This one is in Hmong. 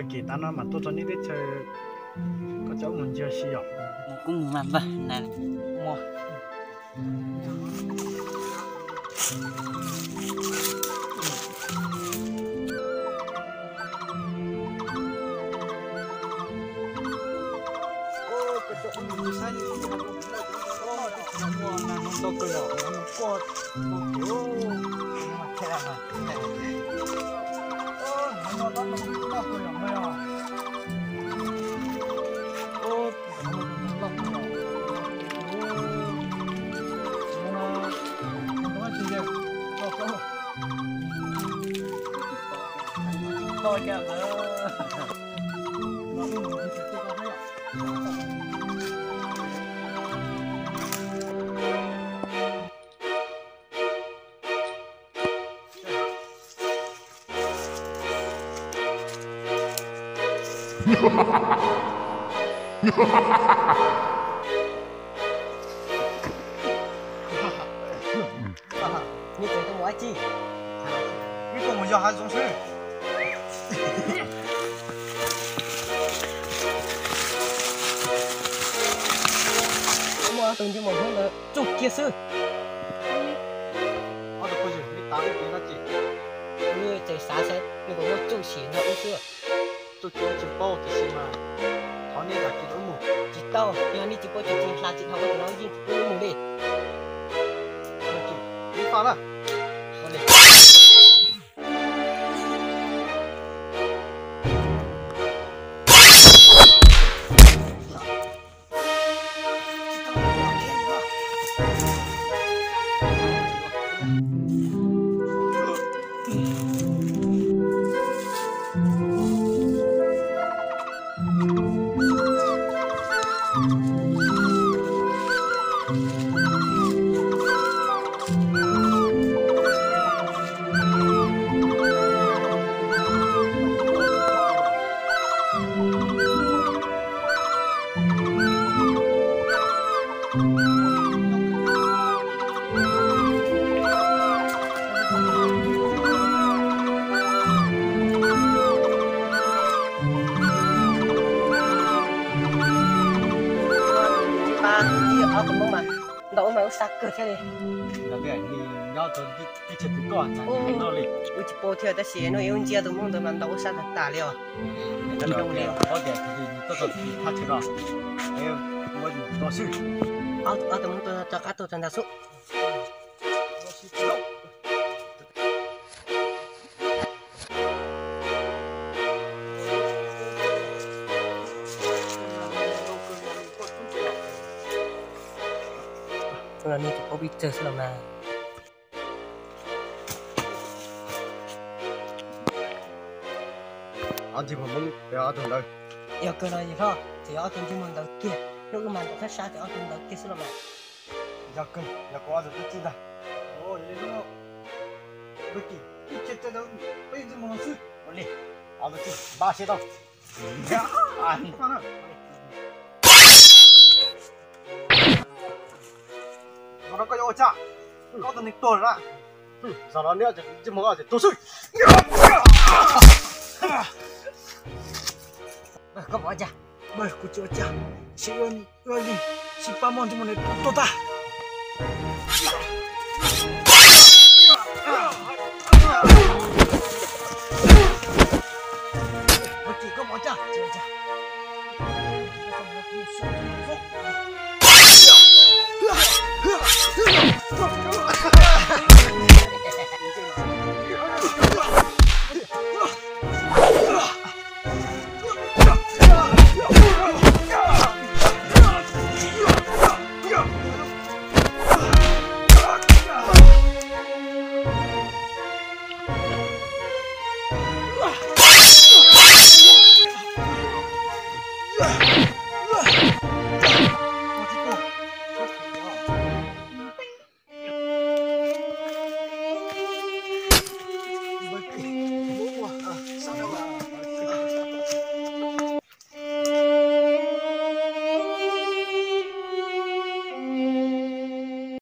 Kis tav no mas tuaj txog nej teb chaws, koj coj wb mus ncig si yom? Kuv mus mas npawg na. Nej tseem tuaj mus dab tsi? Wb tuaj mus yos hav zoov xwb. Muaj ob tug ntsej muag hnub ntawd txuj kiag xwb. Ob tug phooj ywg, nej xav wb ua dab tsi? Wb tseem xav saib nws puas muaj txuj sim nrog wb xwb. Txuj ci wb tsis paub tiam sis mas thov nej zam kev rau wb mus. Tsis tau, yog nej tsis paub txuj ci hla tsis dhau wb no yeej rau wb mus li. Ib faj na. Ntau ua mas ua xav kawg thiab li. Wb tsis paub thiab tab sis no wb ntsia tus Hmoob ntawd mas ntau ua xav tag tas li os. Ob tug Hmoob tuaj rov qab tuaj txog ntawd xwb. Tus no nws tus paub pib tsawg xwb los mas. Ob tug Hmoob, ob tug ntawd. Yog kawg no yawg hlob, ces yog ob tug ntsej muag ntawd kiag, hnub wb mas nram thaj sab ces ob tug ntawd kiag xwb los mas. Yog kawg, yog kuv ob tug tub txib ntag. Peb ntsej muag no xwb. Ua li, ob tug txib npaj seb tau. Zaum no koj yuav ua cas? Koj tus neeg tuag lawm na. Zaum no neb ntsej muag koj ces tuag xwb. Koj ua cas? Kuv tsis ua cas, sib ua li, sib pab muab ntsej muag no tuag tag. Ua cas koj ua cas?